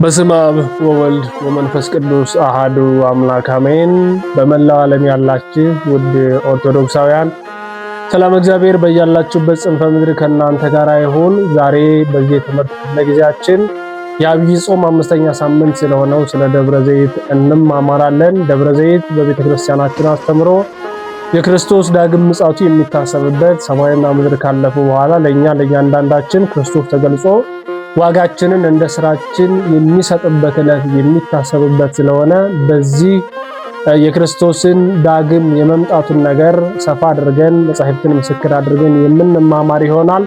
በስመ አብ ወወልድ ወመንፈስ ቅዱስ አሃዱ አምላክ አሜን። በመላው ዓለም ያላችሁ ውድ ኦርቶዶክሳውያን ሰላም እግዚአብሔር በያላችሁበት ጽንፈ ምድር ከእናንተ ጋር ይሁን። ዛሬ በዚህ የትምህርት ክፍለ ጊዜያችን የዐቢይ ጾም አምስተኛ ሳምንት ስለሆነው ስለ ደብረ ዘይት እንማማራለን። ደብረ ዘይት በቤተ ክርስቲያናችን አስተምሮ የክርስቶስ ዳግም ምጽአቱ የሚታሰብበት፣ ሰማይና ምድር ካለፉ በኋላ ለእኛ ለእያንዳንዳችን ክርስቶስ ተገልጾ ዋጋችንን እንደ ስራችን የሚሰጥበት ዕለት የሚታሰብበት ስለሆነ በዚህ የክርስቶስን ዳግም የመምጣቱን ነገር ሰፋ አድርገን መጻሕፍትን ምስክር አድርገን የምንማማር ይሆናል።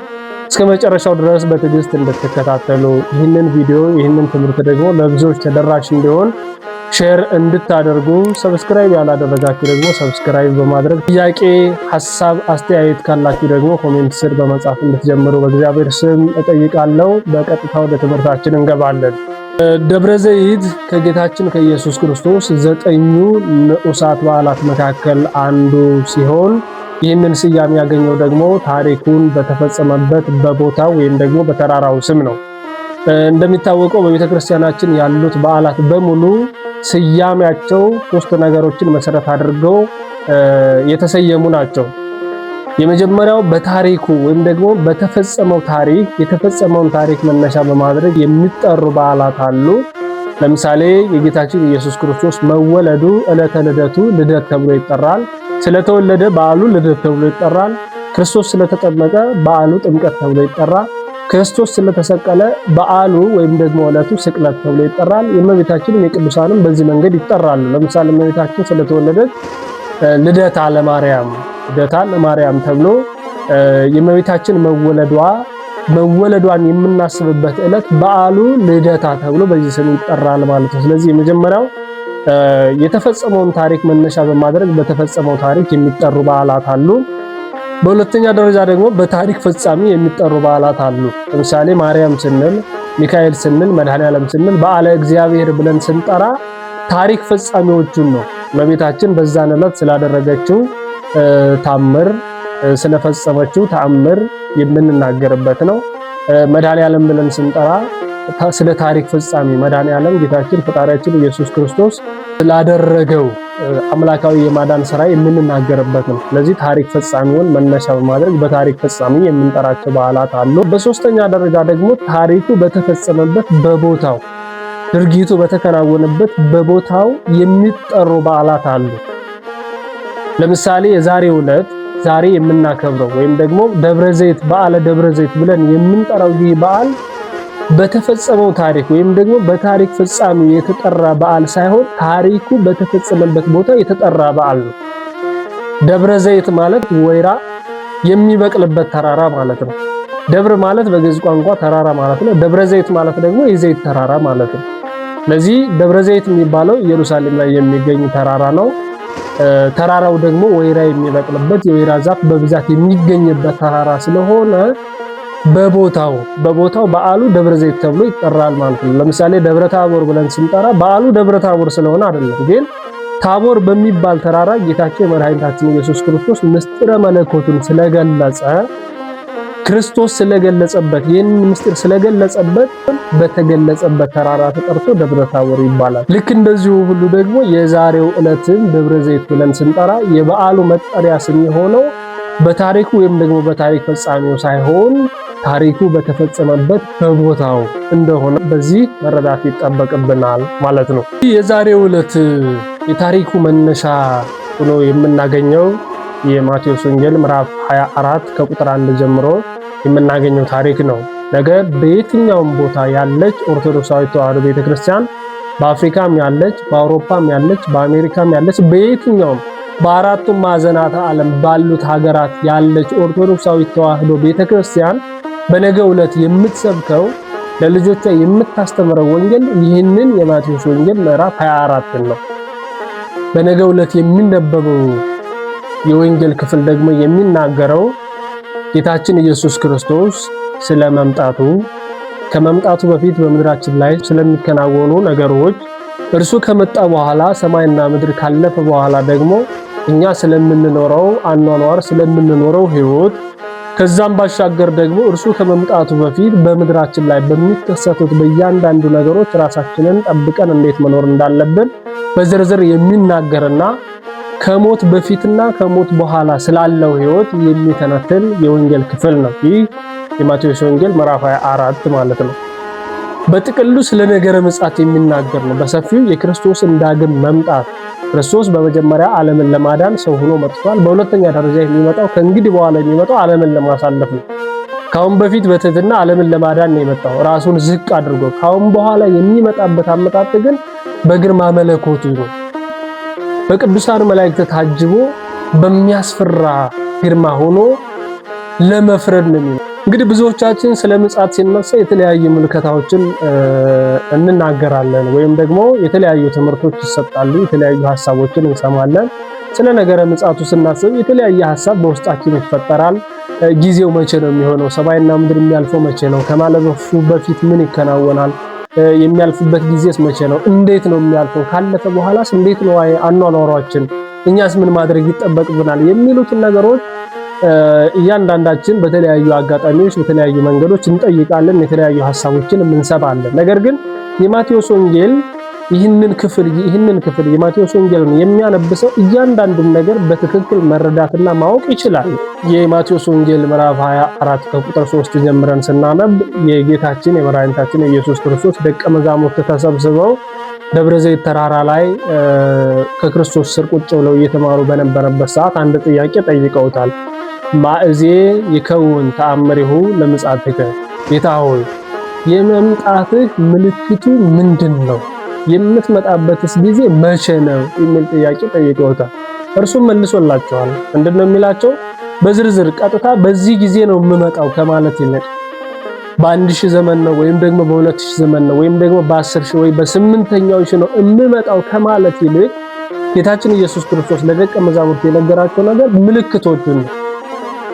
እስከ መጨረሻው ድረስ በትዕግስት እንድትከታተሉ፣ ይህንን ቪዲዮ ይህንን ትምህርት ደግሞ ለብዙዎች ተደራሽ እንዲሆን share እንድታደርጉ፣ subscribe ያላደረጋችሁ ደግሞ subscribe በማድረግ፣ ጥያቄ፣ ሀሳብ፣ አስተያየት ካላችሁ ደግሞ comment ስር በመጻፍ እንድትጀምሩ በእግዚአብሔር ስም እጠይቃለሁ። በቀጥታ ወደ ትምህርታችን እንገባለን። ደብረ ዘይት ከጌታችን ከኢየሱስ ክርስቶስ ዘጠኙ ንዑሳት በዓላት መካከል አንዱ ሲሆን ይህንን ስያሜ ያገኘው ደግሞ ታሪኩን በተፈጸመበት በቦታው ወይም ደግሞ በተራራው ስም ነው። እንደሚታወቀው በቤተ ክርስቲያናችን ያሉት በዓላት በሙሉ ስያሜያቸው ሶስት ነገሮችን መሰረት አድርገው የተሰየሙ ናቸው። የመጀመሪያው በታሪኩ ወይም ደግሞ በተፈጸመው ታሪክ፣ የተፈጸመውን ታሪክ መነሻ በማድረግ የሚጠሩ በዓላት አሉ። ለምሳሌ የጌታችን ኢየሱስ ክርስቶስ መወለዱ፣ ዕለተ ልደቱ ልደት ተብሎ ይጠራል። ስለተወለደ በዓሉ ልደት ተብሎ ይጠራል። ክርስቶስ ስለተጠመቀ በዓሉ ጥምቀት ተብሎ ይጠራል። ክርስቶስ ስለተሰቀለ በዓሉ ወይም ደግሞ ዕለቱ ስቅለት ተብሎ ይጠራል። የእመቤታችንም የቅዱሳንም በዚህ መንገድ ይጠራሉ። ለምሳሌ እመቤታችን ስለተወለደች ልደታ ለማርያም፣ ልደታ ለማርያም ተብሎ የእመቤታችን መወለዷን የምናስብበት ዕለት በዓሉ ልደታ ተብሎ በዚህ ስም ይጠራል ማለት ነው። ስለዚህ የመጀመሪያው የተፈጸመውን ታሪክ መነሻ በማድረግ በተፈጸመው ታሪክ የሚጠሩ በዓላት አሉ። በሁለተኛ ደረጃ ደግሞ በታሪክ ፍጻሜ የሚጠሩ በዓላት አሉ። ለምሳሌ ማርያም ስንል፣ ሚካኤል ስንል፣ መድኃኔዓለም ስንል፣ በዓለ እግዚአብሔር ብለን ስንጠራ ታሪክ ፈጻሚዎቹን ነው። እመቤታችን በዛን ዕለት ስላደረገችው ታምር፣ ስለፈጸመችው ተአምር የምንናገርበት ነው። መድኃኔዓለም ብለን ስንጠራ ስለ ታሪክ ፍጻሜ መድኃኔዓለም ጌታችን ፈጣሪያችን ኢየሱስ ክርስቶስ ስላደረገው አምላካዊ የማዳን ስራ የምንናገርበት ነው። ስለዚህ ታሪክ ፍጻሜውን መነሻ በማድረግ በታሪክ ፍጻሜ የምንጠራቸው በዓላት አሉ። በሶስተኛ ደረጃ ደግሞ ታሪኩ በተፈጸመበት በቦታው፣ ድርጊቱ በተከናወነበት በቦታው የሚጠሩ በዓላት አሉ። ለምሳሌ የዛሬው ዕለት፣ ዛሬ የምናከብረው ወይም ደግሞ ደብረ ዘይት፣ በዓለ ደብረ ዘይት ብለን የምንጠራው ይህ በዓል በተፈጸመው ታሪክ ወይም ደግሞ በታሪክ ፍጻሜ የተጠራ በዓል ሳይሆን ታሪኩ በተፈጸመበት ቦታ የተጠራ በዓል ነው። ደብረ ዘይት ማለት ወይራ የሚበቅልበት ተራራ ማለት ነው። ደብር ማለት በግዕዝ ቋንቋ ተራራ ማለት ነው። ደብረ ዘይት ማለት ደግሞ የዘይት ተራራ ማለት ነው። ስለዚህ ደብረ ዘይት የሚባለው ኢየሩሳሌም ላይ የሚገኝ ተራራ ነው። ተራራው ደግሞ ወይራ የሚበቅልበት፣ የወይራ ዛፍ በብዛት የሚገኝበት ተራራ ስለሆነ በቦታው በዓሉ ደብረ ዘይት ተብሎ ይጠራል ማለት ነው። ለምሳሌ ደብረ ታቦር ብለን ስንጠራ በዓሉ ደብረ ታቦር ስለሆነ አይደለም፣ ግን ታቦር በሚባል ተራራ ጌታችን መድኃኒታችን ኢየሱስ ክርስቶስ ምስጢረ መለኮቱን ስለገለጸ፣ ክርስቶስ ስለገለጸበት፣ ይህንን ምስጢር ስለገለጸበት በተገለጸበት ተራራ ተጠርቶ ደብረ ታቦር ይባላል። ልክ እንደዚሁ ሁሉ ደግሞ የዛሬው ዕለትም ደብረ ዘይት ብለን ስንጠራ የበዓሉ መጠሪያ ስም የሆነው በታሪኩ ወይም ደግሞ በታሪክ ፈጻሚው ሳይሆን ታሪኩ በተፈጸመበት በቦታው እንደሆነ በዚህ መረዳት ይጠበቅብናል ማለት ነው። የዛሬው ዕለት የታሪኩ መነሻ ሆኖ የምናገኘው የማቴዎስ ወንጌል ምዕራፍ 24 ከቁጥር 1 ጀምሮ የምናገኘው ታሪክ ነው። ነገ በየትኛውም ቦታ ያለች ኦርቶዶክሳዊ ተዋሕዶ ቤተክርስቲያን፣ በአፍሪካም ያለች፣ በአውሮፓም ያለች፣ በአሜሪካም ያለች፣ በየትኛውም በአራቱም ማዕዘናተ ዓለም ባሉት ሀገራት ያለች ኦርቶዶክሳዊ ተዋሕዶ ቤተክርስቲያን በነገው ዕለት የምትሰብከው፣ ለልጆቿ የምታስተምረው ወንጌል ይህንን የማቴዎስ ወንጌል ምዕራፍ 24 ነው። በነገው ዕለት የሚነበበው የወንጌል ክፍል ደግሞ የሚናገረው ጌታችን ኢየሱስ ክርስቶስ ስለመምጣቱ፣ ከመምጣቱ በፊት በምድራችን ላይ ስለሚከናወኑ ነገሮች፣ እርሱ ከመጣ በኋላ ሰማይና ምድር ካለፈ በኋላ ደግሞ እኛ ስለምንኖረው አኗኗር፣ ስለምንኖረው ሕይወት፣ ከዛም ባሻገር ደግሞ እርሱ ከመምጣቱ በፊት በምድራችን ላይ በሚከሰቱት በእያንዳንዱ ነገሮች ራሳችንን ጠብቀን እንዴት መኖር እንዳለብን በዝርዝር የሚናገርና ከሞት በፊትና ከሞት በኋላ ስላለው ሕይወት የሚተነትን የወንጌል ክፍል ነው። ይህ የማቴዎስ ወንጌል ምዕራፍ 24 ማለት ነው። በጥቅሉ ስለ ነገረ ምጽአት የሚናገር ነው። በሰፊው የክርስቶስን ዳግም መምጣት፣ ክርስቶስ በመጀመሪያ ዓለምን ለማዳን ሰው ሆኖ መጥቷል። በሁለተኛ ደረጃ የሚመጣው፣ ከእንግዲህ በኋላ የሚመጣው ዓለምን ለማሳለፍ ነው። ካሁን በፊት በትህትና ዓለምን ለማዳን ነው የመጣው ራሱን ዝቅ አድርጎ። ካሁን በኋላ የሚመጣበት አመጣጥ ግን በግርማ መለኮቱ ነው። በቅዱሳን መላእክት ታጅቦ በሚያስፈራ ግርማ ሆኖ ለመፍረድ ነው የሚመጣው። እንግዲህ ብዙዎቻችን ስለ ምጽአት ሲነሳ የተለያዩ ምልከታዎችን እንናገራለን ወይም ደግሞ የተለያዩ ትምህርቶች ይሰጣሉ፣ የተለያዩ ሀሳቦችን እንሰማለን። ስለ ነገረ ምጽአቱ ስናስብ የተለያየ ሀሳብ በውስጣችን ይፈጠራል። ጊዜው መቼ ነው የሚሆነው? ሰማይና ምድር የሚያልፈው መቼ ነው? ከማለፉ በፊት ምን ይከናወናል? የሚያልፍበት ጊዜስ መቼ ነው? እንዴት ነው የሚያልፈው? ካለፈ በኋላስ እንዴት ነው አኗኗሯችን? እኛስ ምን ማድረግ ይጠበቅብናል? የሚሉትን ነገሮች እያንዳንዳችን በተለያዩ አጋጣሚዎች በተለያዩ መንገዶች እንጠይቃለን፣ የተለያዩ ሀሳቦችን እንሰማለን። ነገር ግን የማቴዎስ ወንጌል ይህንን ክፍል የማቴዎስ ወንጌልን የሚያነብ ሰው እያንዳንዱን ነገር በትክክል መረዳትና ማወቅ ይችላል። የማቴዎስ ወንጌል ምዕራፍ 24 ከቁጥር 3 ጀምረን ስናነብ የጌታችን የመድኃኒታችን የኢየሱስ ክርስቶስ ደቀ መዛሙርት ተሰብስበው ደብረ ዘይት ተራራ ላይ ከክርስቶስ ስር ቁጭ ብለው እየተማሩ በነበረበት ሰዓት አንድ ጥያቄ ጠይቀውታል። ማእዜ ይከውን ተአምሪሁ ለምጽአትከ፣ ጌታ ሆይ የመምጣትህ ምልክቱ ምንድን ነው? የምትመጣበትስ ጊዜ መቼ ነው? የሚል ጥያቄ ጠይቀውታል። እርሱም መልሶላቸዋል። ምንድን ነው የሚላቸው? በዝርዝር ቀጥታ በዚህ ጊዜ ነው የምመጣው ከማለት ይልቅ በ1000 ዘመን ነው ወይም ደግሞ በ2000 ዘመን ነው ወይም ደግሞ በ10,000 ወይ በስምንተኛው ሺህ ነው የምመጣው ከማለት ይልቅ ጌታችን ኢየሱስ ክርስቶስ ለደቀ መዛሙርት የነገራቸው ነገር ምልክቶቹን ነው።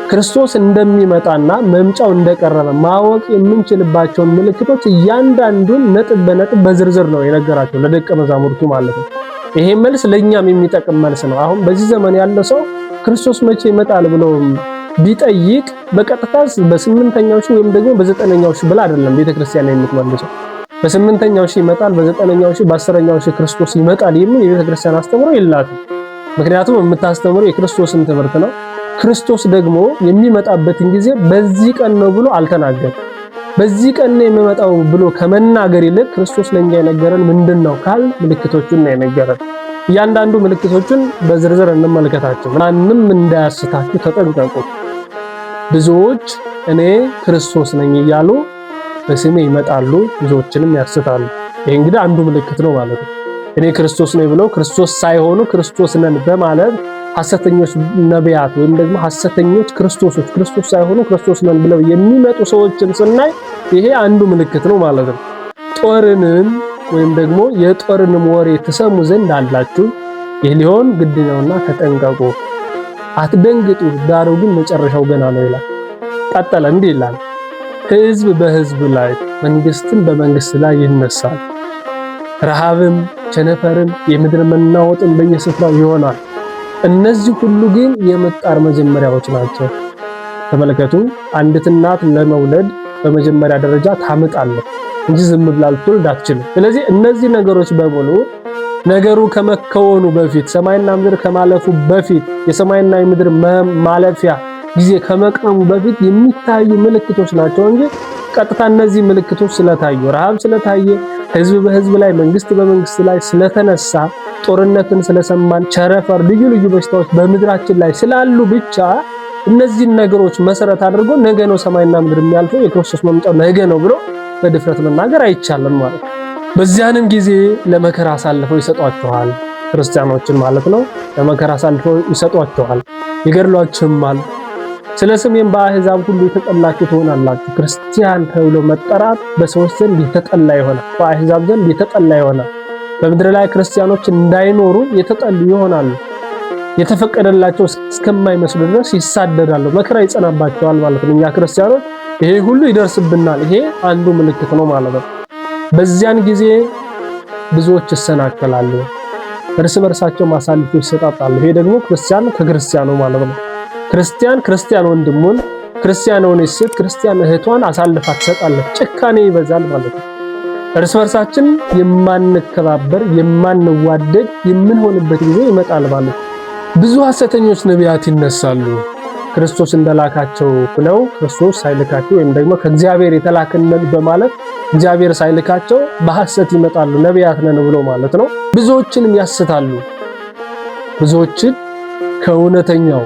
ክርስቶስ እንደሚመጣና መምጫው እንደቀረበ ማወቅ የምንችልባቸውን ምልክቶች እያንዳንዱን ነጥብ በነጥብ በዝርዝር ነው የነገራቸው ለደቀ መዛሙርቱ ማለት ነው። ይሄ መልስ ለኛም የሚጠቅም መልስ ነው። አሁን በዚህ ዘመን ያለ ሰው ክርስቶስ መቼ ይመጣል ብሎ ቢጠይቅ በቀጥታ በስምንተኛው ሺህ ወይም ደግሞ በዘጠነኛው ሺህ ብላ አይደለም ቤተክርስቲያን የምትመልሰው። በስምንተኛው ሺህ ይመጣል፣ በዘጠነኛው ሺህ፣ በ10ኛው ሺህ ክርስቶስ ይመጣል የሚል የቤተክርስቲያን አስተምሮ የላትም። ምክንያቱም የምታስተምረው የክርስቶስን ትምህርት ነው። ክርስቶስ ደግሞ የሚመጣበትን ጊዜ በዚህ ቀን ነው ብሎ አልተናገረም። በዚህ ቀን ነው የሚመጣው ብሎ ከመናገር ይልቅ ክርስቶስ ለኛ የነገረን ምንድን ነው ካል ምልክቶቹን ነው የነገረን። እያንዳንዱ ምልክቶቹን በዝርዝር እንመልከታቸው። ማንም እንዳያስታችሁ ተጠንቀቁ። ብዙዎች እኔ ክርስቶስ ነኝ እያሉ በስሜ ይመጣሉ፣ ብዙዎችንም ያስታሉ። ይሄ እንግዲህ አንዱ ምልክት ነው ማለት ነው። እኔ ክርስቶስ ነኝ ብለው ክርስቶስ ሳይሆኑ ክርስቶስ ነን በማለት ሐሰተኞች ነቢያት ወይም ደግሞ ሐሰተኞች ክርስቶሶች፣ ክርስቶስ ሳይሆኑ ክርስቶስ ነን ብለው የሚመጡ ሰዎችን ስናይ ይሄ አንዱ ምልክት ነው ማለት ነው። ጦርንም ወይም ደግሞ የጦርንም ወሬ ትሰሙ ዘንድ አላችሁ። ይህ ሊሆን ግድ ነውና ተጠንቀቁ፣ አትደንግጡ፣ ዳሩ ግን መጨረሻው ገና ነው ይላል። ቀጠለ እንዲህ ይላል፣ ሕዝብ በሕዝብ ላይ መንግስትም በመንግስት ላይ ይነሳል። ረሃብም ቸነፈርም የምድር መናወጥም በየስፍራው ይሆናል። እነዚህ ሁሉ ግን የምጣር መጀመሪያዎች ናቸው። ተመልከቱ፣ አንዲት እናት ለመውለድ በመጀመሪያ ደረጃ ታምጣለች እንጂ ዝም ብላ ልትወልድ አትችልም። ስለዚህ እነዚህ ነገሮች በሙሉ ነገሩ ከመከወኑ በፊት፣ ሰማይና ምድር ከማለፉ በፊት፣ የሰማይና የምድር ማለፊያ ጊዜ ከመቅረቡ በፊት የሚታዩ ምልክቶች ናቸው እንጂ ቀጥታ እነዚህ ምልክቶች ስለታዩ፣ ረሃብ ስለታየ፣ ህዝብ በህዝብ ላይ፣ መንግስት በመንግስት ላይ ስለተነሳ፣ ጦርነትን ስለሰማን፣ ቸነፈር፣ ልዩ ልዩ በሽታዎች በምድራችን ላይ ስላሉ ብቻ እነዚህን ነገሮች መሰረት አድርጎ ነገ ነው ሰማይና ምድር የሚያልፈው፣ የክርስቶስ መምጫው ነገ ነው ብሎ በድፍረት መናገር አይቻልም ማለት ነው። በዚያንም ጊዜ ለመከራ አሳልፈው ይሰጧችኋል፣ ክርስቲያኖችን ማለት ነው። ለመከራ አሳልፈው ይሰጧችኋል፣ ይገድሏችሁማል። ስለ ስሜም በአሕዛብ ሁሉ የተጠላችሁ ትሆናላችሁ። ክርስቲያን ተብሎ መጠራት በሰዎች ዘንድ የተጠላ ይሆናል፣ በአሕዛብ ዘንድ የተጠላ ይሆናል። በምድር ላይ ክርስቲያኖች እንዳይኖሩ የተጠሉ ይሆናሉ። የተፈቀደላቸው እስከማይመስሉ ድረስ ይሳደዳሉ፣ መከራ ይጸናባቸዋል ማለት ነው። እኛ ክርስቲያኖች ይሄ ሁሉ ይደርስብናል። ይሄ አንዱ ምልክት ነው ማለት ነው። በዚያን ጊዜ ብዙዎች ይሰናከላሉ፣ እርስ በርሳቸው አሳልፈው ይሰጣጣሉ። ይሄ ደግሞ ክርስቲያን ከክርስቲያኑ ማለት ነው። ክርስቲያን ክርስቲያን ወንድሙን፣ ክርስቲያን የሆነች ሴት ክርስቲያን እህቷን አሳልፋ ትሰጣለች። ጭካኔ ይበዛል ማለት ነው። እርስ በርሳችን የማንከባበር የማንዋደድ የምንሆንበት ጊዜ ይመጣል ማለት ነው። ብዙ ሐሰተኞች ነቢያት ይነሳሉ። ክርስቶስ እንደላካቸው ብለው ክርስቶስ ሳይልካቸው ወይም ደግሞ ከእግዚአብሔር የተላክነን በማለት እግዚአብሔር ሳይልካቸው በሐሰት ይመጣሉ፣ ነቢያት ነን ብሎ ማለት ነው። ብዙዎችንም ያስታሉ። ብዙዎችን ከእውነተኛው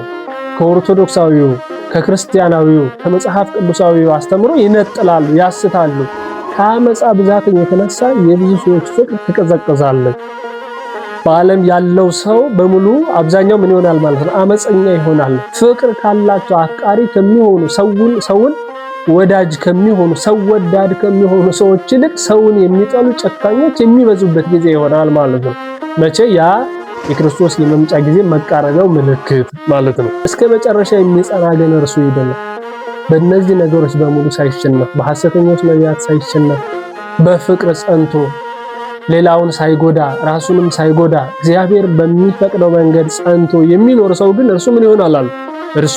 ከኦርቶዶክሳዊው ከክርስቲያናዊው ከመጽሐፍ ቅዱሳዊው አስተምሮ ይነጥላሉ፣ ያስታሉ። ከአመፃ ብዛት የተነሳ የብዙ ሰዎች ፍቅር ትቀዘቅዛለች። በዓለም ያለው ሰው በሙሉ አብዛኛው ምን ይሆናል ማለት ነው? አመፀኛ ይሆናል። ፍቅር ካላቸው አፍቃሪ ከሚሆኑ ሰውን ወዳጅ ከሚሆኑ ሰው ወዳድ ከሚሆኑ ሰዎች ይልቅ ሰውን የሚጠሉ ጨካኞች የሚበዙበት ጊዜ ይሆናል ማለት ነው። መቼ? ያ የክርስቶስ የመምጫ ጊዜ መቃረቢያው ምልክት ማለት ነው። እስከ መጨረሻ የሚጸና ግን እርሱ ይድናል። በእነዚህ ነገሮች በሙሉ ሳይሸነፍ፣ በሐሰተኞች ነቢያት ሳይሸነፍ፣ በፍቅር ጸንቶ ሌላውን ሳይጎዳ ራሱንም ሳይጎዳ እግዚአብሔር በሚፈቅደው መንገድ ጸንቶ የሚኖር ሰው ግን እርሱ ምን ይሆናል አሉ? እርሱ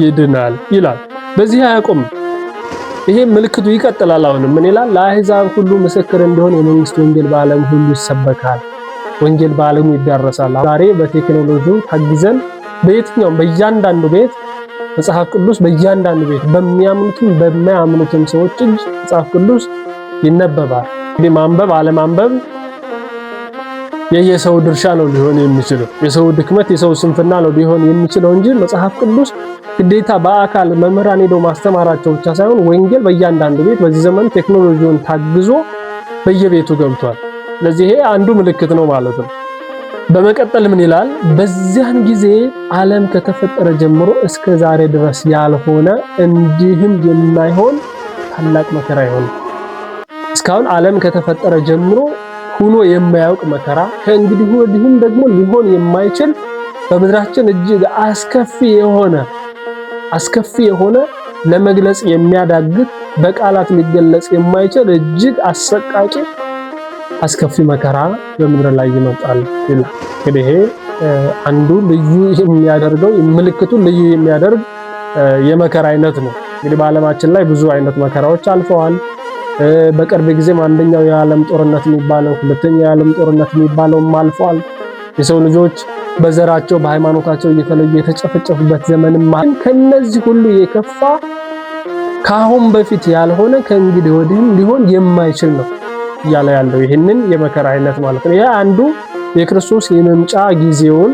ይድናል ይላል። በዚህ አያቆም። ይሄ ምልክቱ ይቀጥላል። አሁንም ምን ይላል? ለአሕዛብ ሁሉ ምስክር እንዲሆን የመንግስት ወንጌል በዓለም ሁሉ ይሰበካል። ወንጌል በዓለሙ ይዳረሳል። ዛሬ በቴክኖሎጂው ታግዘን በየትኛውም በእያንዳንዱ ቤት መጽሐፍ ቅዱስ በእያንዳንዱ ቤት በሚያምኑትም በማያምኑትም ሰዎች እጅ መጽሐፍ ቅዱስ ይነበባል። እንግዲህ ማንበብ አለማንበብ የየሰው ድርሻ ነው ሊሆን የሚችለው፣ የሰው ድክመት የሰው ስንፍና ነው ሊሆን የሚችለው እንጂ መጽሐፍ ቅዱስ ግዴታ በአካል መምህራን ሄደው ማስተማራቸው ብቻ ሳይሆን ወንጌል በእያንዳንዱ ቤት በዚህ ዘመን ቴክኖሎጂውን ታግዞ በየቤቱ ገብቷል። ስለዚህ ይሄ አንዱ ምልክት ነው ማለት ነው። በመቀጠል ምን ይላል? በዚያን ጊዜ ዓለም ከተፈጠረ ጀምሮ እስከ ዛሬ ድረስ ያልሆነ እንዲህም የማይሆን ታላቅ መከራ ይሆናል። እስካሁን ዓለም ከተፈጠረ ጀምሮ ሁኖ የማያውቅ መከራ ከእንግዲህ ወዲህም ደግሞ ሊሆን የማይችል በምድራችን እጅግ አስከፊ የሆነ ለመግለጽ የሚያዳግት በቃላት ሊገለጽ የማይችል እጅግ አሰቃቂ አስከፊ መከራ በምድር ላይ ይመጣል ይላል። እንግዲህ ይሄ አንዱ ልዩ የሚያደርገው ምልክቱ ልዩ የሚያደርግ የመከራ አይነት ነው። እንግዲህ በዓለማችን ላይ ብዙ አይነት መከራዎች አልፈዋል። በቅርብ ጊዜም አንደኛው የዓለም ጦርነት የሚባለው ሁለተኛው የዓለም ጦርነት የሚባለውም አልፈዋል። የሰው ልጆች በዘራቸው በሃይማኖታቸው እየተለዩ የተጨፈጨፉበት ዘመንም ከነዚህ ሁሉ የከፋ ከአሁን በፊት ያልሆነ ከእንግዲህ ወዲህም ሊሆን የማይችል ነው እያለ ያለው ይህንን የመከራ አይነት ማለት ነው። ይህ አንዱ የክርስቶስ የመምጫ ጊዜውን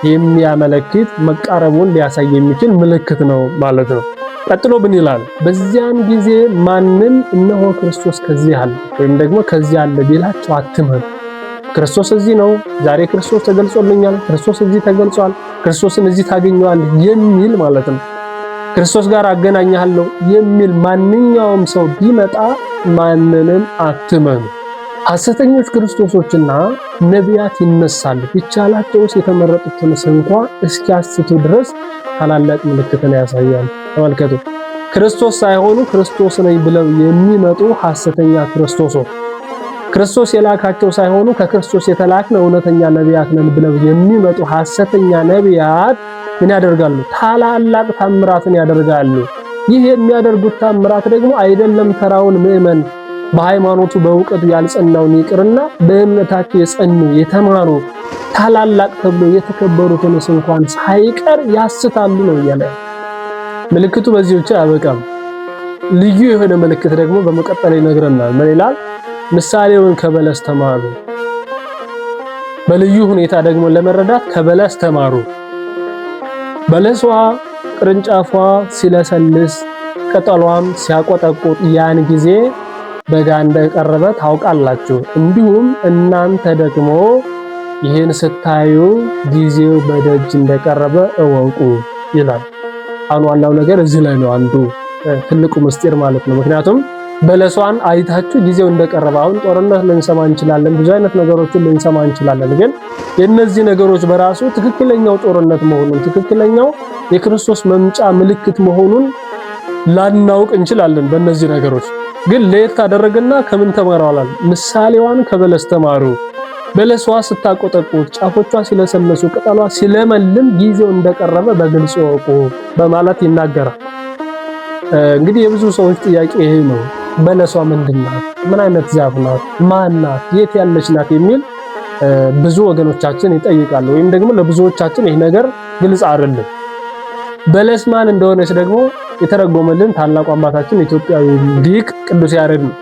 የሚያመለክት መቃረቡን ሊያሳይ የሚችል ምልክት ነው ማለት ነው። ቀጥሎ ምን ይላል? በዚያን ጊዜ ማንም እነሆ ክርስቶስ ከዚህ አለ ወይም ደግሞ ከዚህ አለ ቢላችሁ አትመኑ። ክርስቶስ እዚህ ነው፣ ዛሬ ክርስቶስ ተገልጾልኛል፣ ክርስቶስ እዚህ ተገልጿል፣ ክርስቶስን እዚህ ታገኘዋለህ የሚል ማለት ነው። ክርስቶስ ጋር አገናኝሃለሁ የሚል ማንኛውም ሰው ቢመጣ ማንንም አትመኑ። ሐሰተኞች ክርስቶሶችና ነቢያት ይነሳሉ፣ ቢቻላቸውስ የተመረጡትን እንኳ እስኪያስቱ ድረስ ታላላቅ ምልክትን ያሳያሉ። ተመልከቱ። ክርስቶስ ሳይሆኑ ክርስቶስ ነኝ ብለው የሚመጡ ሐሰተኛ ክርስቶሶች፣ ክርስቶስ የላካቸው ሳይሆኑ ከክርስቶስ የተላክን እውነተኛ ነቢያት ነን ብለው የሚመጡ ሐሰተኛ ነቢያት ምን ያደርጋሉ? ታላላቅ ታምራትን ያደርጋሉ። ይህ የሚያደርጉት ታምራት ደግሞ አይደለም ተራውን ምዕመን በሃይማኖቱ በእውቀቱ ያልጸናውን ይቅርና በእምነታቸው የጸኑ የተማሩ ታላላቅ ተብሎ የተከበሩትን እንኳን ሳይቀር ያስታሉ ነው እያለ። ምልክቱ በዚህ ብቻ አያበቃም። ልዩ የሆነ ምልክት ደግሞ በመቀጠል ይነግረናል። ምን ይላል? ምሳሌውን ከበለስ ተማሩ። በልዩ ሁኔታ ደግሞ ለመረዳት ከበለስ ተማሩ። በለሷ ቅርንጫፏ ሲለሰልስ ቅጠሏም ሲያቆጠቁጥ ያን ጊዜ በጋ እንደቀረበ ታውቃላችሁ። እንዲሁም እናንተ ደግሞ ይህን ስታዩ ጊዜው በደጅ እንደቀረበ እወቁ ይላል። አሁን ዋናው ነገር እዚህ ላይ ነው፣ አንዱ ትልቁ ምስጢር ማለት ነው። ምክንያቱም በለሷን አይታችሁ ጊዜው እንደቀረበ፣ አሁን ጦርነት ልንሰማ እንችላለን፣ ብዙ አይነት ነገሮችን ልንሰማ እንችላለን። ግን የእነዚህ ነገሮች በራሱ ትክክለኛው ጦርነት መሆኑን ትክክለኛው የክርስቶስ መምጫ ምልክት መሆኑን ላናውቅ እንችላለን። በእነዚህ ነገሮች ግን ለየት አደረገና ከምን ተማረዋላል? ምሳሌዋን ከበለስ ተማሩ። በለሷ ስታቆጠቁጥ፣ ጫፎቿ ሲለሰለሱ፣ ቅጠሏ ሲለመልም ጊዜው እንደቀረበ በግልጽ ወቁ በማለት ይናገራል። እንግዲህ የብዙ ሰዎች ጥያቄ ይሄ ነው። በለሷ ምንድን ናት? ምን አይነት ዛፍ ናት? ማን ናት? የት ያለች ናት? የሚል ብዙ ወገኖቻችን ይጠይቃሉ። ወይም ደግሞ ለብዙዎቻችን ይህ ነገር ግልጽ አይደለም። በለስ ማን እንደሆነች ደግሞ የተረጎመልን ታላቁ አባታችን ኢትዮጵያዊ ሊቅ ቅዱስ ያሬድ ነው።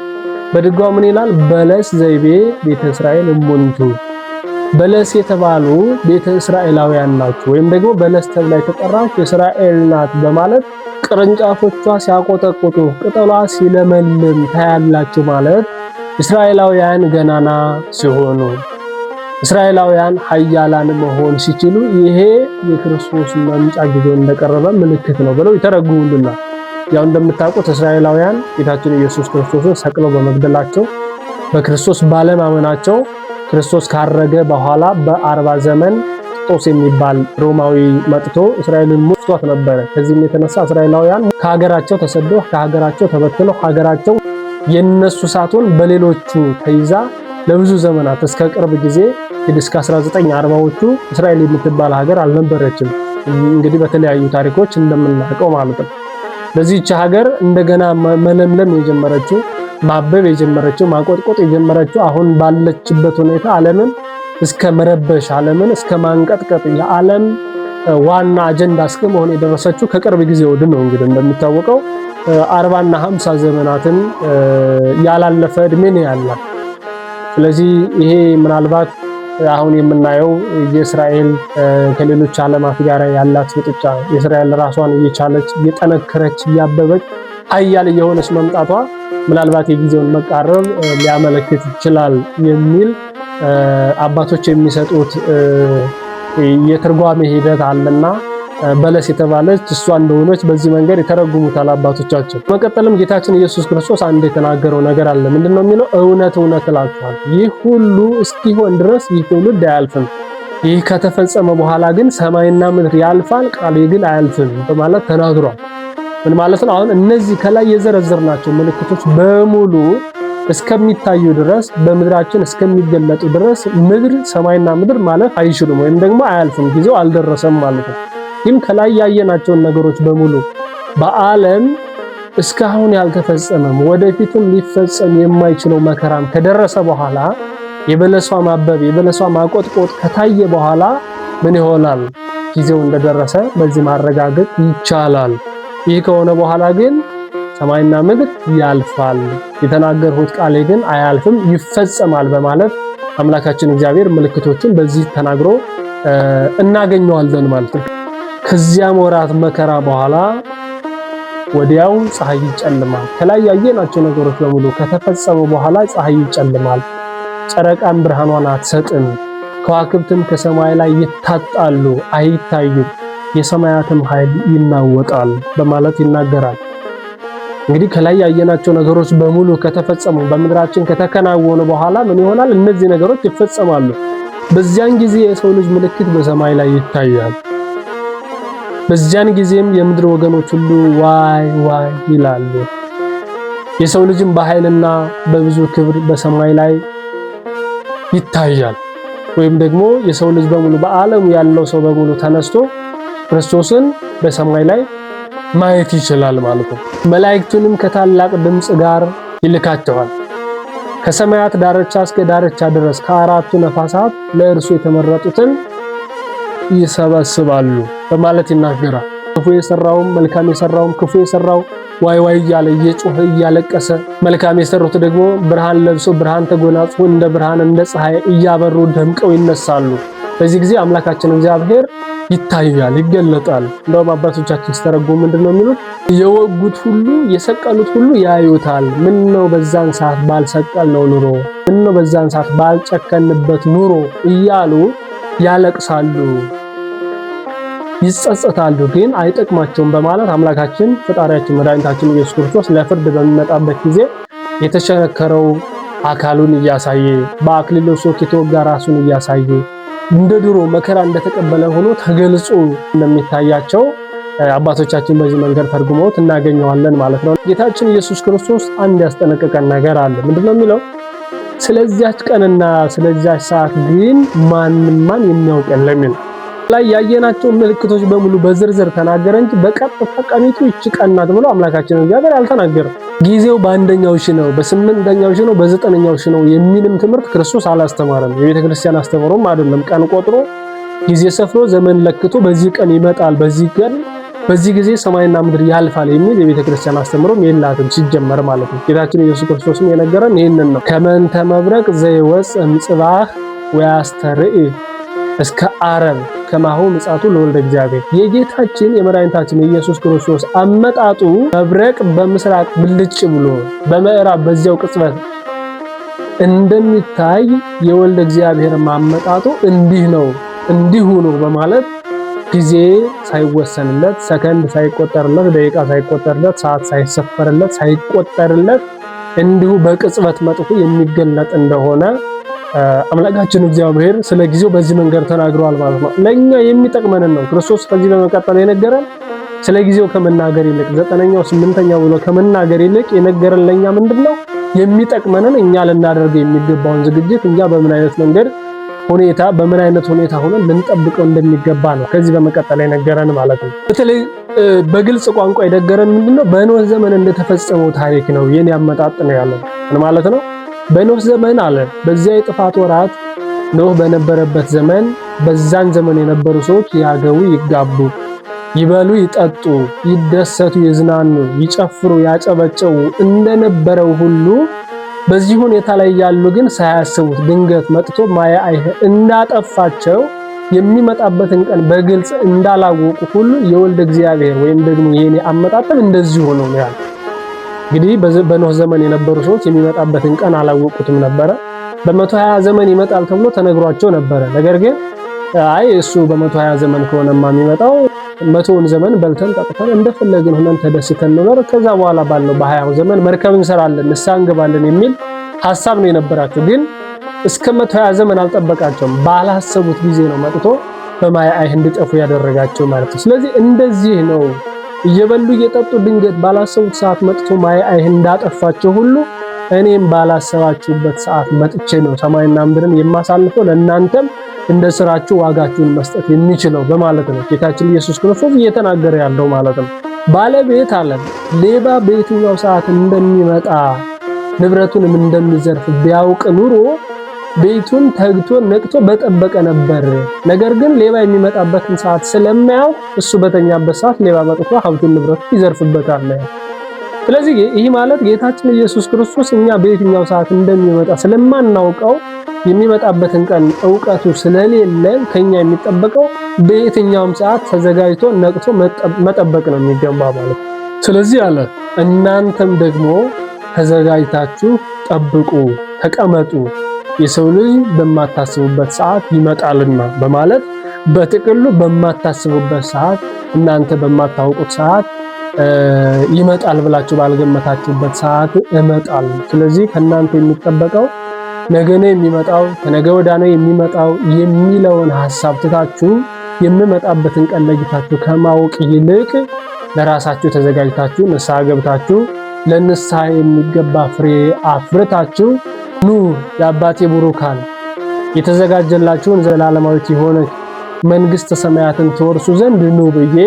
በድጓው ምን ይላል? በለስ ዘይቤ ቤተ እስራኤል እሙንቱ፣ በለስ የተባሉ ቤተ እስራኤላውያን ናቸው፣ ወይም ደግሞ በለስ ተብላ የተጠራች እስራኤል ናት በማለት ቅርንጫፎቿ ሲያቆጠቁጡ ቅጠሏ ሲለመልም ታያላችሁ ማለት እስራኤላውያን ገናና ሲሆኑ እስራኤላውያን ኃያላን መሆን ሲችሉ ይሄ የክርስቶስ መምጫ ጊዜው እንደቀረበ ምልክት ነው ብለው ይተረጉሙልናል። ያው እንደምታውቁት እስራኤላውያን ጌታችን ኢየሱስ ክርስቶስን ሰቅለው በመግደላቸው በክርስቶስ ባለማመናቸው ክርስቶስ ካረገ በኋላ በ40 ዘመን ጢጦስ የሚባል ሮማዊ መጥቶ እስራኤልን ሞስቷት ነበረ። ከዚህም የተነሳ እስራኤላውያን ከሀገራቸው ተሰደው ከሀገራቸው ተበትነው ሀገራቸው የነሱ ሳትሆን በሌሎቹ ተይዛ ለብዙ ዘመናት እስከ ቅርብ ጊዜ እንግዲህ እስከ 1940ዎቹ እስራኤል የምትባል ሀገር አልነበረችም። እንግዲህ በተለያዩ ታሪኮች እንደምናውቀው ማለት ነው። በዚህች ሀገር እንደገና መለምለም የጀመረችው ማበብ የጀመረችው ማቆጥቆጥ የጀመረችው አሁን ባለችበት ሁኔታ ዓለምን እስከ መረበሽ ዓለምን እስከ ማንቀጥቀጥ የዓለም ዋና አጀንዳ እስከ መሆን የደረሰችው ከቅርብ ጊዜ ወዲህ ነው። እንግዲህ እንደሚታወቀው 40 እና 50 ዘመናትን ያላለፈ እድሜ ነው ያላት። ስለዚህ ይሄ ምናልባት አሁን የምናየው የእስራኤል ከሌሎች ዓለማት ጋር ያላት ፍጥጫ የእስራኤል ራሷን እየቻለች እየጠነከረች እያበበች ሀያል እየሆነች መምጣቷ ምናልባት የጊዜውን መቃረብ ሊያመለክት ይችላል የሚል አባቶች የሚሰጡት የትርጓሜ ሂደት አለና በለስ የተባለች እሷ እንደሆነች በዚህ መንገድ የተረጉሙታል አባቶቻችን። መቀጠልም ጌታችን ኢየሱስ ክርስቶስ አንድ የተናገረው ነገር አለ። ምንድነው የሚለው? እውነት እውነት እላችኋለሁ ይህ ሁሉ እስኪሆን ድረስ ይህ ትውልድ አያልፍም። ይህ ከተፈጸመ በኋላ ግን ሰማይና ምድር ያልፋል፣ ቃሌ ግን አያልፍም በማለት ተናግሯል። ምን ማለት ነው? አሁን እነዚህ ከላይ የዘረዘርናቸው ምልክቶች በሙሉ እስከሚታዩ ድረስ በምድራችን እስከሚገለጡ ድረስ ምድር ሰማይና ምድር ማለፍ አይችሉም ወይም ደግሞ አያልፍም፣ ጊዜው አልደረሰም ማለት ነው። ግን ከላይ ያየናቸውን ነገሮች በሙሉ በዓለም እስካሁን ያልተፈጸመም ወደፊትም ሊፈጸም የማይችለው መከራም ከደረሰ በኋላ የበለሷ ማበብ የበለሷ ማቆጥቆጥ ከታየ በኋላ ምን ይሆናል? ጊዜው እንደደረሰ በዚህ ማረጋገጥ ይቻላል። ይህ ከሆነ በኋላ ግን ሰማይና ምድር ያልፋል፣ የተናገርሁት ቃሌ ግን አያልፍም ይፈጸማል በማለት አምላካችን እግዚአብሔር ምልክቶችን በዚህ ተናግሮ እናገኘዋለን ማለት ነው። ከዚያም ወራት መከራ በኋላ ወዲያው ፀሐይ ይጨልማል። ከላይ ያየናቸው ነገሮች በሙሉ ከተፈጸሙ በኋላ ፀሐይ ይጨልማል፣ ጨረቃም ብርሃኗን አትሰጥም፣ ከዋክብትም ከሰማይ ላይ ይታጣሉ፣ አይታዩም፣ የሰማያትም ኃይል ይናወጣል በማለት ይናገራል። እንግዲህ ከላይ ያየናቸው ነገሮች በሙሉ ከተፈጸሙ በምድራችን ከተከናወኑ በኋላ ምን ይሆናል? እነዚህ ነገሮች ይፈጸማሉ። በዚያን ጊዜ የሰው ልጅ ምልክት በሰማይ ላይ ይታያል። በዚያን ጊዜም የምድር ወገኖች ሁሉ ዋይ ዋይ ይላሉ። የሰው ልጅም በኃይልና በብዙ ክብር በሰማይ ላይ ይታያል። ወይም ደግሞ የሰው ልጅ በሙሉ በዓለሙ ያለው ሰው በሙሉ ተነስቶ ክርስቶስን በሰማይ ላይ ማየት ይችላል ማለት ነው። መላእክቱንም ከታላቅ ድምፅ ጋር ይልካቸዋል። ከሰማያት ዳርቻ እስከ ዳርቻ ድረስ ከአራቱ ነፋሳት ለእርሱ የተመረጡትን ይሰበስባሉ በማለት ይናገራል። ክፉ የሰራውም መልካም የሰራውም ክፉ የሰራው ዋይ ዋይ እያለ እየጮኸ እያለቀሰ፣ መልካም የሰሩት ደግሞ ብርሃን ለብሶ ብርሃን ተጎናጽፎ እንደ ብርሃን እንደ ፀሐይ እያበሩ ደምቀው ይነሳሉ። በዚህ ጊዜ አምላካችን እግዚአብሔር ይታያል፣ ይገለጣል። እንደውም አባቶቻችን ሲተረጉሙ ምንድን ነው የሚሉት? የወጉት ሁሉ የሰቀሉት ሁሉ ያዩታል። ምን ነው በዛን ሰዓት ባልሰቀልነው ኑሮ፣ ምን ነው በዛን ሰዓት ባልጨከንበት ኑሮ እያሉ ያለቅሳሉ፣ ይጸጸታሉ፣ ግን አይጠቅማቸውም በማለት አምላካችን ፈጣሪያችን መድኃኒታችን ኢየሱስ ክርስቶስ ለፍርድ በሚመጣበት ጊዜ የተቸነከረው አካሉን እያሳየ በአክሊለ ሦክ የተወጋ ራሱን እያሳየ እንደ ድሮ መከራ እንደተቀበለ ሆኖ ተገልጾ እንደሚታያቸው አባቶቻችን በዚህ መንገድ ተርጉመውት እናገኘዋለን ማለት ነው። ጌታችን ኢየሱስ ክርስቶስ አንድ ያስጠነቀቀን ነገር አለ። ምንድነው የሚለው? ስለዚያች ቀንና ስለዚያች ሰዓት ግን ማንም ማን የሚያውቅ የለም ይላል። ላይ ያየናቸው ምልክቶች በሙሉ በዝርዝር ተናገረ እንጂ በቀጥታ ቀኒቱ ይቺ ቀን ናት ብሎ አምላካችን እግዚአብሔር አልተናገረም። ጊዜው በአንደኛው ሺህ ነው፣ በስምንተኛው ሺህ ነው፣ በዘጠነኛው ሺህ ነው የሚልም ትምህርት ክርስቶስ አላስተማረም። የቤተ ክርስቲያን አስተምሮም አይደለም። ቀን ቆጥሮ ጊዜ ሰፍሮ ዘመን ለክቶ በዚህ ቀን ይመጣል፣ በዚህ ቀን በዚህ ጊዜ ሰማይና ምድር ያልፋል የሚል የቤተ ክርስቲያን አስተምሮም የላትም ሲጀመር ማለት ነው። ጌታችን ኢየሱስ ክርስቶስም የነገረን ይህንን ነው። ከመንተ መብረቅ ዘይወፅእ እምጽባሕ ወያስተርኢ እስከ ዓረብ ከማሁ ምጽአቱ ለወልደ እግዚአብሔር። የጌታችን የመድኃኒታችን የኢየሱስ ክርስቶስ አመጣጡ መብረቅ በምስራቅ ብልጭ ብሎ በምዕራብ በዚያው ቅጽበት እንደሚታይ የወልደ እግዚአብሔር ማመጣጡ እንዲህ ነው እንዲሁ ነው በማለት ጊዜ ሳይወሰንለት፣ ሰከንድ ሳይቆጠርለት፣ ደቂቃ ሳይቆጠርለት፣ ሰዓት ሳይሰፈርለት፣ ሳይቆጠርለት እንዲሁ በቅጽበት መጥቶ የሚገለጥ እንደሆነ አምላካችን እግዚአብሔር ስለ ጊዜው በዚህ መንገድ ተናግሯል ማለት ነው። ለኛ የሚጠቅመንን ነው ክርስቶስ ከዚህ በመቀጠል የነገረን። ስለ ጊዜው ከመናገር ይልቅ ዘጠነኛው ስምንተኛው ብሎ ከመናገር ይልቅ የነገረን ለኛ ምንድነው የሚጠቅመንን፣ እኛ ልናደርገው የሚገባውን ዝግጅት፣ እኛ በምን አይነት መንገድ ሁኔታ በምን አይነት ሁኔታ ሆነን ልንጠብቀው እንደሚገባ ነው ከዚህ በመቀጠል የነገረን ማለት ነው። በተለይ በግልጽ ቋንቋ የነገረን ምንድነው? በኖህ ዘመን እንደተፈጸመው ታሪክ ነው የኔ አመጣጥ ነው ያለው። ምን ማለት ነው? በኖህ ዘመን አለ፣ በዚያ የጥፋት ወራት ኖህ በነበረበት ዘመን በዛን ዘመን የነበሩ ሰዎች ያገቡ፣ ይጋቡ፣ ይበሉ፣ ይጠጡ፣ ይደሰቱ፣ ይዝናኑ፣ ይጨፍሩ፣ ያጨበጨቡ እንደነበረው ሁሉ በዚህ ሁኔታ ላይ ያሉ ግን ሳያስቡት ድንገት መጥቶ ማየ አይህ እንዳጠፋቸው፣ የሚመጣበትን ቀን በግልጽ እንዳላወቁ ሁሉ የወልደ እግዚአብሔር ወይም ደግሞ የኔ አመጣጠም እንደዚህ ሆኖ ነው ያለው። እንግዲህ በኖህ ዘመን የነበሩ ሰዎች የሚመጣበትን ቀን አላወቁትም ነበረ። በ120 ዘመን ይመጣል ተብሎ ተነግሯቸው ነበረ። ነገር ግን አይ እሱ በ120 ዘመን ከሆነማ የሚመጣው 100ውን ዘመን በልተን ጠጥተን እንደፈለግን ሆነን ተደስተን ነበር። ከዛ በኋላ ባለው በ20ው ዘመን መርከብ እንሰራለን፣ ንስሐ እንገባለን የሚል ሐሳብ ነው የነበራቸው። ግን እስከ 120 ዘመን አልጠበቃቸውም። ባላሰቡት ጊዜ ነው መጥቶ በማየ አይህ እንዲጠፉ ያደረጋቸው ማለት ነው። ስለዚህ እንደዚህ ነው፣ እየበሉ እየጠጡ ድንገት ባላሰቡት ሰዓት መጥቶ ማየ አይህ እንዳጠፋቸው ሁሉ እኔም ባላሰባችሁበት ሰዓት መጥቼ ነው ሰማይና ምድርን የማሳልፈው፣ ለእናንተም እንደ ስራችሁ ዋጋችሁን መስጠት የሚችለው በማለት ነው ጌታችን ኢየሱስ ክርስቶስ እየተናገረ ያለው ማለት ነው። ባለቤት አለ ሌባ በየትኛው ሰዓት እንደሚመጣ ንብረቱንም እንደሚዘርፍ ቢያውቅ ኑሮ ቤቱን ተግቶ ነቅቶ በጠበቀ ነበር። ነገር ግን ሌባ የሚመጣበትን ሰዓት ስለማያውቅ እሱ በተኛበት ሰዓት ሌባ መጥቶ ሀብቱን ንብረቱን ይዘርፍበታል። ስለዚህ ይህ ማለት ጌታችን ኢየሱስ ክርስቶስ እኛ በየትኛው ሰዓት እንደሚመጣ ስለማናውቀው፣ የሚመጣበትን ቀን እውቀቱ ስለሌለ ከኛ የሚጠበቀው በየትኛውም ሰዓት ተዘጋጅቶ ነቅቶ መጠበቅ ነው የሚገባ ማለት ነው። ስለዚህ አለ እናንተም ደግሞ ተዘጋጅታችሁ ጠብቁ፣ ተቀመጡ፣ የሰው ልጅ በማታስቡበት ሰዓት ይመጣልና በማለት በጥቅሉ በማታስቡበት ሰዓት፣ እናንተ በማታውቁት ሰዓት ይመጣል ብላችሁ ባልገመታችሁበት ሰዓት እመጣለሁ። ስለዚህ ከእናንተ የሚጠበቀው ነገ ነው የሚመጣው፣ ከነገ ወዲያ ነው የሚመጣው የሚለውን ሐሳብ ትታችሁ፣ የምመጣበትን ቀን ለይታችሁ ከማወቅ ይልቅ ለራሳችሁ ተዘጋጅታችሁ ንስሐ ገብታችሁ ለንስሐ የሚገባ ፍሬ አፍርታችሁ ኑ፣ የአባቴ ቡሩካን የተዘጋጀላችሁን ዘላለማዊት የሆነ መንግስተ ሰማያትን ትወርሱ ዘንድ ኑ ብዬ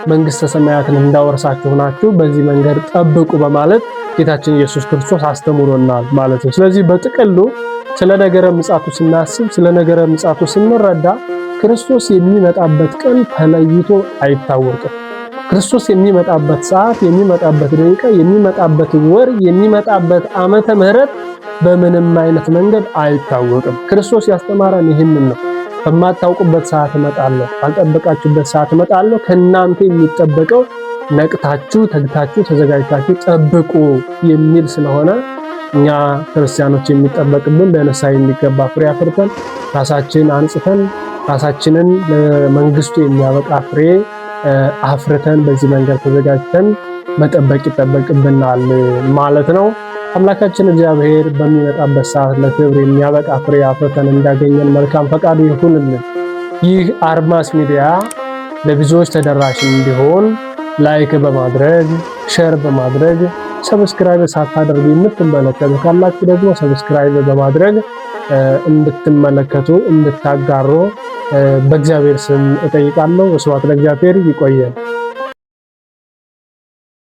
መንግስተ ሰማያትን እንዳወርሳችሁ ናችሁ በዚህ መንገድ ጠብቁ በማለት ጌታችን ኢየሱስ ክርስቶስ አስተምሮናል ማለት ነው። ስለዚህ በጥቅሉ ስለ ነገረ ምጽአቱ ስናስብ፣ ስለ ነገረ ምጽአቱ ስንረዳ ክርስቶስ የሚመጣበት ቀን ተለይቶ አይታወቅም። ክርስቶስ የሚመጣበት ሰዓት፣ የሚመጣበት ደቂቃ፣ የሚመጣበት ወር፣ የሚመጣበት ዓመተ ምህረት በምንም አይነት መንገድ አይታወቅም። ክርስቶስ ያስተማረን ይህንን ነው። በማታውቁበት ሰዓት እመጣለሁ፣ ባልጠበቃችሁበት ሰዓት እመጣለሁ። ከእናንተ የሚጠበቀው ነቅታችሁ ተግታችሁ ተዘጋጅታችሁ ጠብቁ የሚል ስለሆነ እኛ ክርስቲያኖች የሚጠበቅብን ለንስሐ የሚገባ ፍሬ አፍርተን፣ ራሳችንን አንጽተን፣ ራሳችንን ለመንግስቱ የሚያበቃ ፍሬ አፍርተን በዚህ መንገድ ተዘጋጅተን መጠበቅ ይጠበቅብናል ማለት ነው። አምላካችን እግዚአብሔር በሚመጣበት ሰዓት ለክብር የሚያበቃ ፍሬ አፍርተን እንዳገኘን መልካም ፈቃዱ ይሁንልን። ይህ አድማስ ሚዲያ ለብዙዎች ተደራሽ እንዲሆን like በማድረግ፣ share በማድረግ፣ subscribe ሳታደርጉ የምትመለከቱ ካላችሁ ደግሞ subscribe በማድረግ እንድትመለከቱ እንድታጋሩ በእግዚአብሔር ስም እጠይቃለሁ። ስብሐት ለእግዚአብሔር። ይቆየን።